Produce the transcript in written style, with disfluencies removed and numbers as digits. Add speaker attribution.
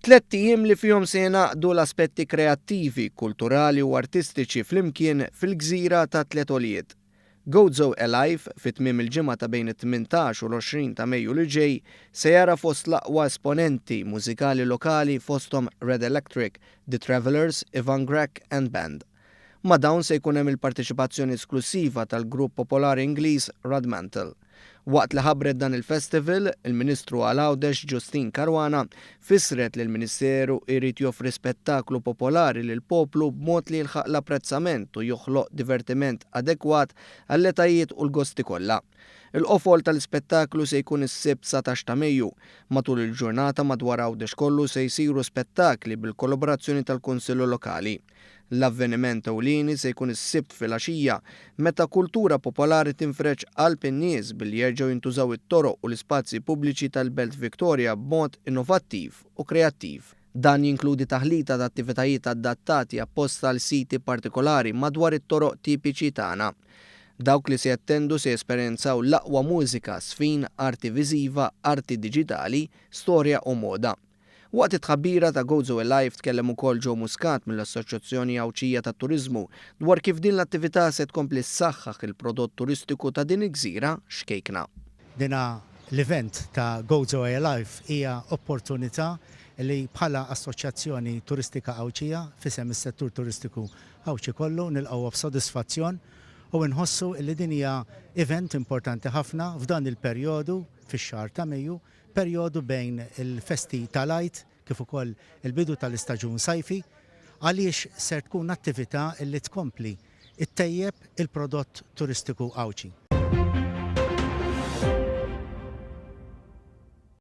Speaker 1: Tlett ijiem li fihom se jingħaqdu l-aspetti kreattivi, kulturali u artistiċi flimkien fil-gżira ta' Tliet Għoljiet. Gozo Alive, fi tmiem il-ġimgħa ta' bejn it-18 u l-20 ta' Mejju li ġej, se jara fost l-aqwa esponenti mużikali lokali fosthom Red Electric, The Travellers, Ivan Grech and Band. Ma' dawn se jkun hemm il-parteċipazzjoni esklussiva tal-grupp popolari Ingliż Rudmantle. Waqt li ħabbret dan il-festival, il-Ministru għal Għawdex Justyne Caruana fissret li l-Ministeru jrid joffri spettaklu popolari lill-poplu b'mod li jilħaq l-apprezzament u joħloq divertiment adekwat għall-etajiet u l-gosti kollha. Il-qofol tal-ispettaklu se jkun is-Sibt 19 ta' Mejju. Matul il-ġurnata madwar Għawdex kollu se jsiru spettakli bil-kollaborazzjoni tal-Kunsillu Lokali. L-avveniment ewlieni se jkun is-Sibt filgħaxija, meta kultura popolari tinfreġ qalb in-nies billi jerġgħu jintużaw it-toroq u l-ispazji pubbliċi tal-Belt Victoria b'mod innovattiv u kreattiv. Dan jinkludi taħlita ta' attivitajiet adattati apposta għal siti partikolari madwar it-toroq tipiċi tagħna. Dawk li se jattendu se jesperjenzaw l-aqwa mużika, żfin, arti viżiva, arti diġitali, storja u moda. Waqt it-tħabbira ta' Gozo Alive tkellem ukoll Joe Muscat mill-Assoċjazzjoni Għawdxija tat-Turiżmu dwar kif din l-attività se tkompli ssaħħaħ il-prodott turistiku ta' din il-gżira xkejkna.
Speaker 2: Dina l-event ta' Gozo Alive hija opportunità li bħala Assoċjazzjoni Turistika Għawdxija f'isem is-settur turistiku Għawdxi kollu nilqgħuha b'sodisfazzjon u nħossu li din hija event importanti ħafna f'dan il-perjodu fix-xahar ta' Mejju perjodu bejn il-festi tal-Għid kif ukoll il-bidu tal-istaġun sajfi, għaliex ser tkun attività li tkompli ttejjeb il-prodott turistiku Għawdxi.